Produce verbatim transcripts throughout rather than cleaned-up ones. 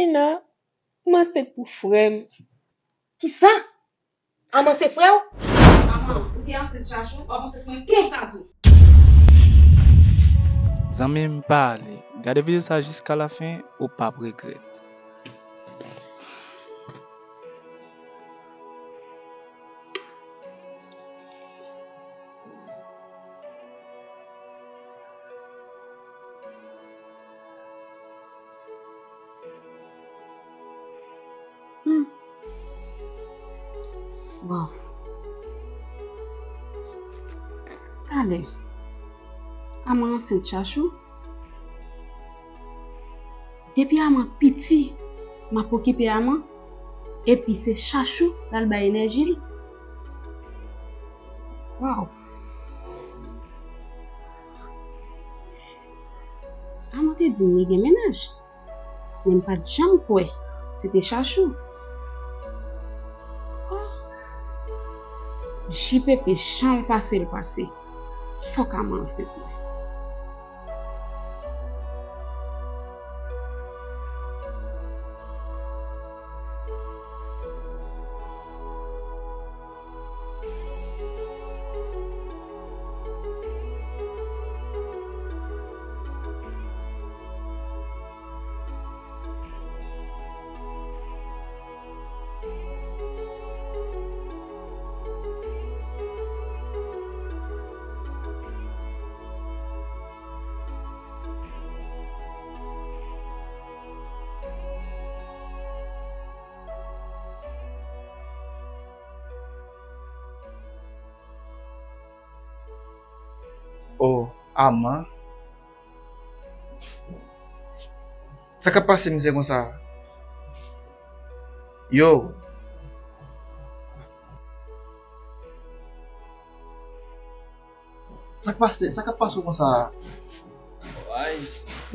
Taina, m ansent pou frè m. Kisa? Aman se frè w? Aman, ou te ansent Chachou, w ap ansent mwen konsa tou. Zanmi m, pa ale. Gade videyo sa jiska lafen, ou p ap regrèt. Hmm. Waw. Talè, Aman ansent Chachou. Depi Aman piti, m ap okipe Aman. Epi se Chachou l al bay enèji l. Waw. Aman te di m li gen mennaj. Men m pa t janm kwè se te Chachou. Oh! J P P jan l pase l pase. Fòk Aman ansent mwen. Oh, Aman. Sa k ap pase misye konsa? Yo. Sa k pase, sa k ap pase w konsa?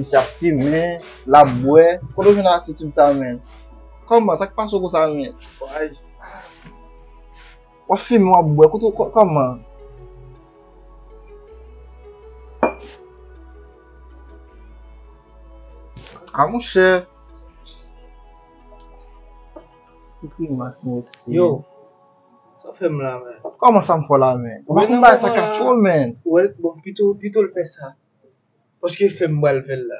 Misye ap fimen, l ap bwè. Kote w jwenn atitid sa, menn? Kòman? Sa k pase w konsa, menn? W ap fimen, w ap bwè. Kote w, kò-, kòman? A monchè. Ki grimas, mesye. Yo, sa w fè m la, menn? Kòman sa m fè w la, menn? Ou pa konn bagay sa ka tchwe w, menn. Ou wè, bon, pito, pito l fè sa. Paske fè m pral fè l la.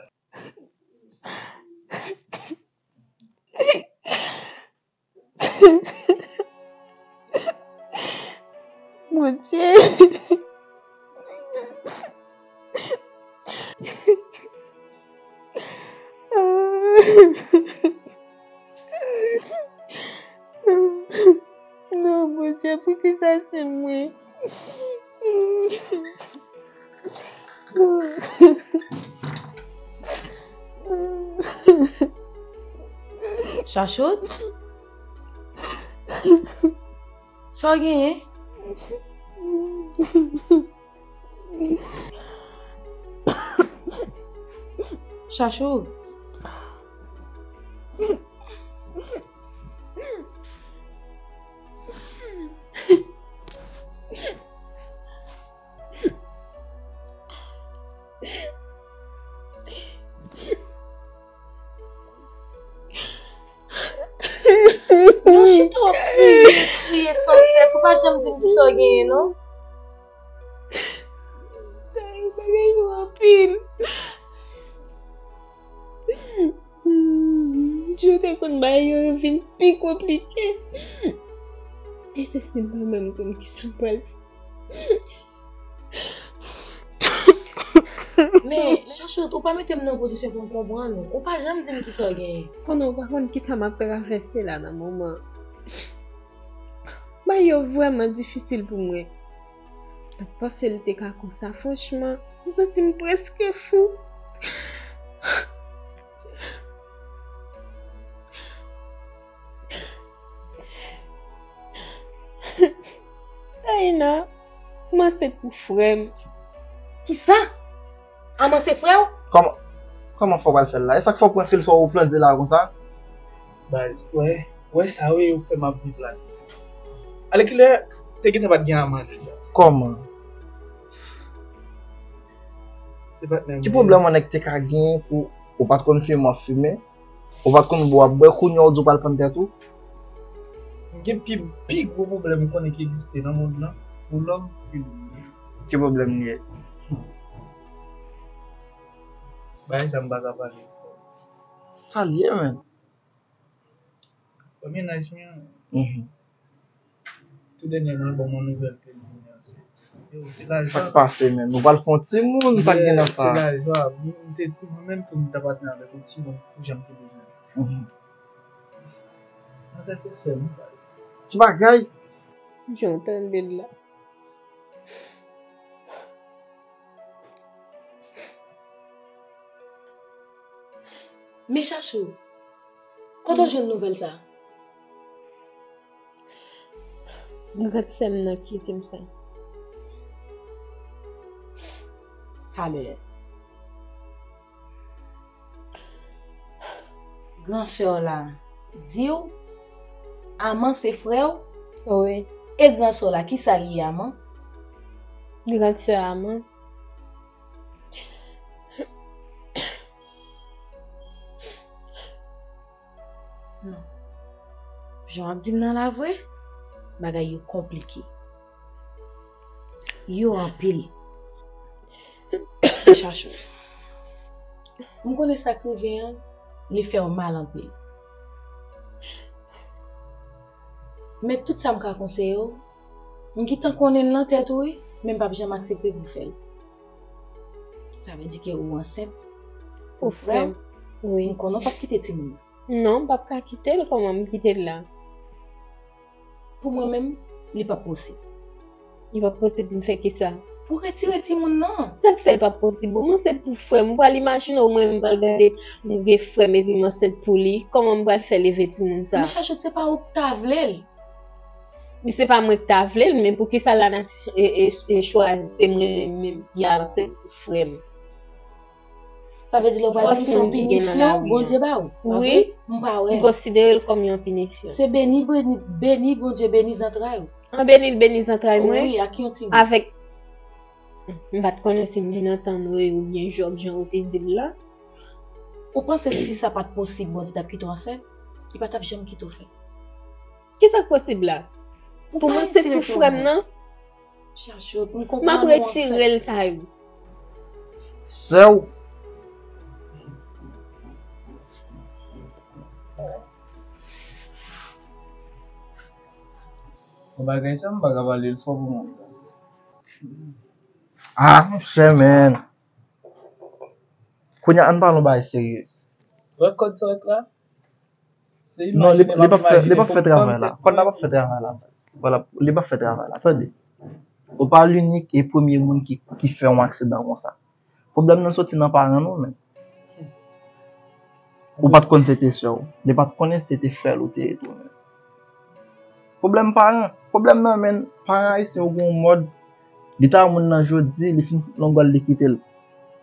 Bondye. Non, Bondye, poukisa se mwen? Chachot? Sa w genyen? Chachou. Yo chita w ap kriye, kriye san sès, ou pa janm di m kisa w genyen, non. Bagay yo anpil. Dye te konn bagay yo vin pi konplike. E se si mwen menm konn kisa m pral fè. Men, Chachot, ou pa mete m nan pozisyon pou m konprann ou. Ou pa janm di m kisa w genyen. Konnen ou pa konn kisa m ap travèse la nan moman. Bagay yo vrèman difisil pou mwen. M pa t panse l te ka konsa, franchman. M santi m prèske fou. Taina, m ansent pou frè m. Kisa? Aman se frè w? Kòman, kòman fò w pral fè l la? E sa k fè w pran fil sou ou flandye la konsa? Baz, wè, wè sa wi ou fè m ap viv la. Alèkile, te gentan pa t gen Aman deja. Kòman? Se patnè m. Ki pwoblèm yon nèg te ka genyen pou ou pa t konn fimen w ap fimen? Ou pa t konn bwè, w ap bwè, kounye a w di w pral pann tèt ou? M gen pi, pi gwo pwoblèm m konnen ki egziste nan mond lan, pou lòm, se li menm. Ki pwoblèm li ye? Bagay sa m pa ka pale. Sa l ye, menn? Premye naj mwen an. Mhm. Tou dènyèman, l ban m yon nouvèl ke l di m se, yo, se lajwa. Sa k pase, menn? Nou pral fè yon timoun, pa t gen nan sa. Se lajwa. M te, mwen menm tou, m t ap atè avèk yon timoun pou jan m te bezwen. Mhm. Ansent se sè m, baz. Ki bagay? Jan w tande l la. Men Chachou, kote w jwenn nouvèl sa? Gran sè m nan ki di m sa. Talè. Gran sè w la di w Aman se frè w? Wi. E gran sè w la, kisa li ye, Aman? Gran sè Aman. Non. Jan w ap di m nan la vre, bagay yo konplike. Yo anpil. Chachou. M konnen sa k rive an, li fè w mal anpil. Men tout sa m ka konseye w, m gentan konnen l nan tèt ou wi, men m p ap janm aksepte pou w fè l. Sa vle di ke ou ansent pou frè w? Wi. M konnen w p ap kite timoun nan. Non, m p ap ka kite l, kòman m kite l la? Pou mwen menm, li p ap posib. Li p ap posib pou m fè kisa? Pou retire timoun nan. Sa k fè l p ap posib? Bon, m ansent pou frè m. Ou pral imajine w, mwen menm m pral gade, m gen frè m epi m ansent pou li. Kòman m pral fè leve timoun sa? Men Chachou, se pa ou k ta vle l. Men se pa mwen k ta vle l, men poukisa lanati e, e, e chwazi se mwen menm ki ansent pou frè m? Sa vle di lè w pral di m se yon pinisyon Bondye ba w? Wi. M pa wè. M konsidere l kòm yon pinisyon. Se beni, beni, beni Bondye beni zantray ou. An beni l beni zantray mwen? Wi, ak yon timoun. Avèk, m pa t konnen si m vin antann ou oubyen jòb jan ou te di l la. Ou panse si sa pa t posib Bondye t ap kite w ansent? Li pa t ap janm kite w fè. Kisa k posib la? Pou mwen se pou frè m nan. Chachou, m konprann ou ansent. M ap retire l kay ou. Sè w. Yon bagay sa m pa ka pale l fò pou mwen. Ah, monchè, men. Kounye a, ann pale yon bagay serye. Wè kòd sa w wè la? Non, li, li p ap fè, li p ap fè travay la. Kòd la p ap fè travay la. Vwala, li p ap fè travay la. Tande. Ou pa linik e premye moun ki, ki fè yon aksidan konsa. Pwoblèm nan soti nan paran nou, men. Ou pa t konn se te sè w. Li pa t konnen se te frè l ou te ye tou, men. Pwoblèm paran. Pwoblèm nan, men, paran ayisyen yo gen yon mòd, li ta moun nan jodi, li fin fout longòl, li kite l.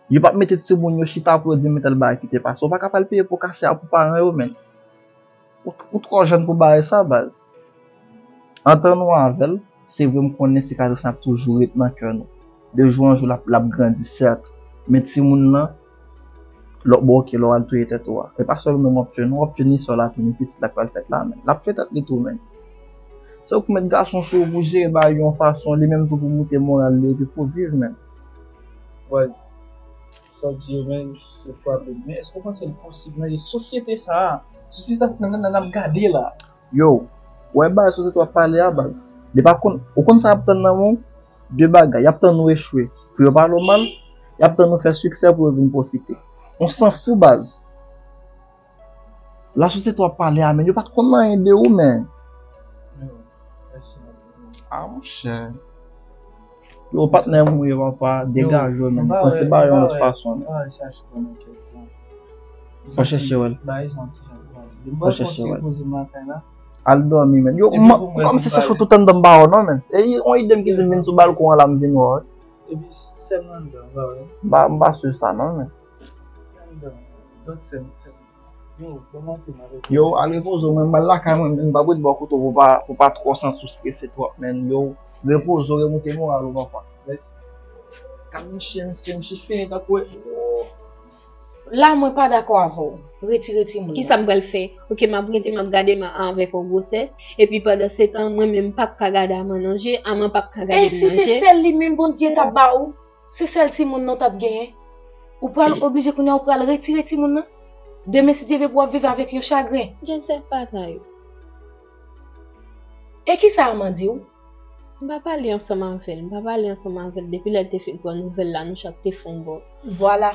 Yo p ap mete timoun yo chita pou yo di men tèl bagay ki te pase. Ou pa ka pral peye po kase a pou paran yo, men. Ou, ou twò jèn pou bagay sa, baz. Antann ou avè l, se vre m konnen sikatris lan ap toujou ret nan kè nou. De jou an jou, l ap, l ap grandi, sèt. Men timoun nan, lè w, bon, oke, lè w al touye tèt ou a. E pa sèl ou menm w ap touye, non, w ap touye ni sè w la tou, ni pitit la k pral fèt la, men. L ap touye tèt li tou, men. Se ou k met gason sou ou pou jere bagay yo yon fason, li menm tou pou moute moral li epi pou viv, men. Baz, sa w di yo, men, se frape m. Men èske w panse l posib nan sosyete sa a? Sosyete sa nan, nan, nan n ap gade la. Yo, ou wè bagay sosyete w ap pale a, baz. Li pa konn, ou konn sa y ap tann nan men w? De bagay. Y ap tann ou echwe pou yo pale w mal, y ap tann ou fè siksè pou yo vin pwofite. On sanfou, baz. Lasosyete w ap pale a, men yo pa t konn anyen de ou, men. Yo, mèsi. Ah, monchè. Yo, patnè m ou ye, papa, degaje w, men. Panse ba yo yon lòt fason, men. Fò chèche wè l. Fò chèche wè l. Al dòmi, men. Yo, m, m kòmsi chèche w tout anndan m pa wè w, non, men. E yon ide m ki di m vin sou balkon an la, m vin wè w. Epi sè m anndan, m pa wè. M pa, m pa swiv sa, non, men. Anndan, dòt sè m, sè m. Yo, bon maten, m avèk ou. Yo, al repoze w, mwen, m al lakay mwen, m p ap ret ba w kote w pou pa, pou pa twò santi w strese twòp, men. Yo, repoze w, remoute moral ou, papa. Mèsi. Gad misye, misye, misye fini tankou, oh. La, mwen pa dakò avè w. Retire timoun nan. Kisa m pral fè? Ok, m ap rete, m ap gade Aman avèk yon gwosès, epi pandan se tan, mwen menm m p ap ka gade Aman nan je, Aman p ap ka gade m nan je. E si se sèl li menm Bondye t ap ba ou, se sèl timoun nan w t ap genyen, ou pral oblije kounye a, ou pral retire timoun nan. Demen, si Dye vle, pou w ap viv avèk yon chagren. Jenn sèl bagay. E kisa Aman di w? M pa pale ansanm avè l, m pa pale ansanm avè l. Depi lè l te fin pran nouvèl la, nou chak te fè yon bò. Vwala.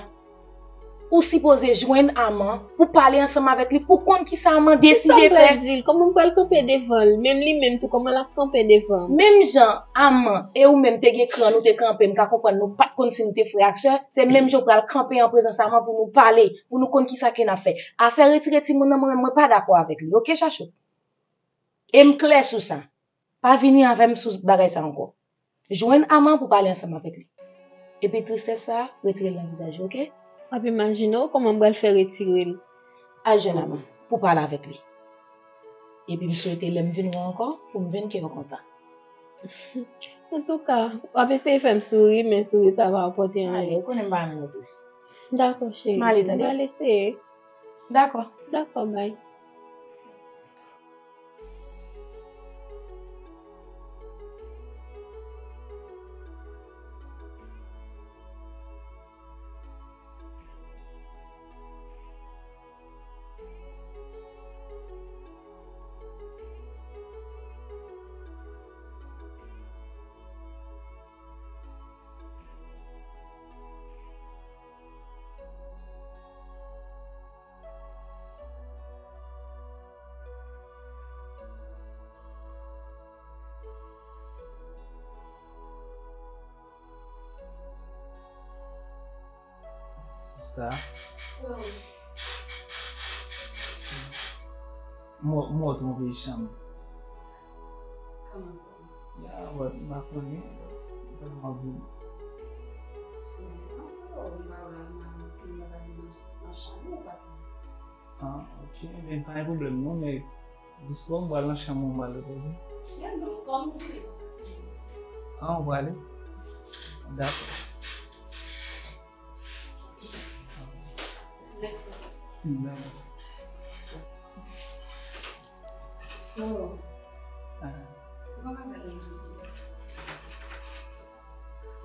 Ou sipoze jwenn Aman pou pale ansanm avèk li, pou konn kisa Aman deside fè. Kisa m pral di l? Kòman m pral kanpe devan l? Menm li menm tou, kòman l ap kanpe devan m? Menm jan Aman e ou menm te gen kran, nou te kanpe, m ka konprann nou pa t konn si nou te frè ak sè, se menm jan w pral kanpe an prezans Aman pou nou pale, pou nou konn kisa ke n ap fè. Afè retire timoun nan, mwen menm, mwen pa dakò avèk li. Oke, Chachou? E m klè sou sa. Pa vini avè m sou bagay sa ankò. Jwenn Aman pou pale ansanm avèk li. Epi tristès sa, retire l nan vizaj ou, oke? W ap imajine w kòman m pral fè retire l. Al jwenn Aman pou pale avèk li. Epi m swete lè m vin wè w ankò, pou m vin kè w kontan. Antouka, w ap eseye fè m souri, men souri sa pa rapòte anyen. Ale, ou konnen m pa renmen nou tris. Dakò, cheri. M ale, tande? M pral eseye. Dakò. Dakò, bay. Sista. Wi. M wè, m wè w twonpe chanm. Kòman sa? Ya, wè, m pa konnen. Mwen pa wè w nan chanm ou pa konnen. Ah, ok. Ebyen, pa gen pwoblèm non, men dis bon, m pral nan chanm ou, m pral repoze. Ya non, kòm ou vle. Ah, ou prale? Dakò. Mèsi. Dakò, sista. Oh. Ah. Ou pa gade m toujou.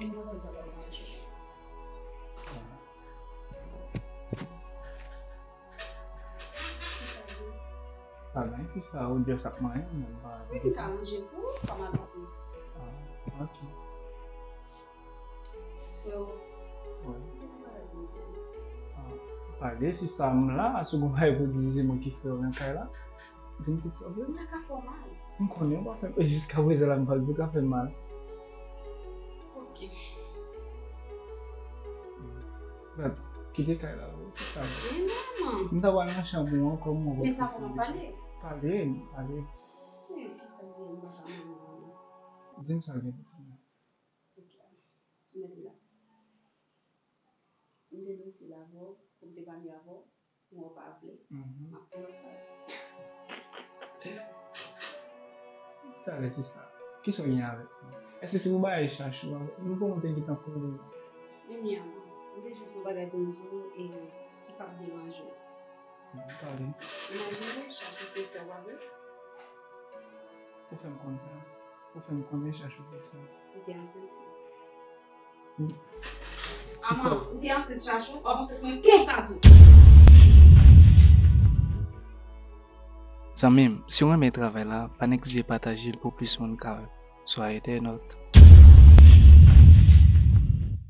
Enpòtan sa pa manje. Ah. Pa gen, sista, ou just ap manyen, men pa... Wi, m ka ranje pou ou, kòm abitud. Ah, ok. Freo. Wi. Ou te gen bagay pou m di w. Ah, pale, sista, m la, si w gen bagay pou w di, se mwen ki freo nan kay la. Di m tout sa w vle. M pa ka fè w mal. M konnen w pa fè m, e jiska prezan la, m pa di w ka fè m mal. Ok. But, kite kay la, wi, sista. Men non, man. M ta pral nan chanm ou an, kòm mwen... Men sa fò n ap pale. Pale, pale. Men kisa k gen m pa ka manyen an? Di m sa w gen pou di m. Ok. Ou mèt rilaks. M te dosil avè w, pou m te pale avè w, men w pa vle. Mhm. M ap pran lòt faz. Talè, sista. Kisa w gen avèk mwen? Èske se pou bagay Chachou a? Nou konn ou te gentan konnen. Mimi, avan, m te jis gen yon bagay pou m di w e ki p ap deranje w. Pale. Imajine w, Chachou se sè w, pa vre? Ou fè m konn sa? Ou fè m konnen Chachou se sè w? Ou te ansent, wi. Hmm. Sista. Aman, ou te ansent, Chachou? W ap ansent mwen konsa tou. Zanmi m, si w renmen travay la, pa neglije pataje l pou plis moun ka wè. Swa entènot,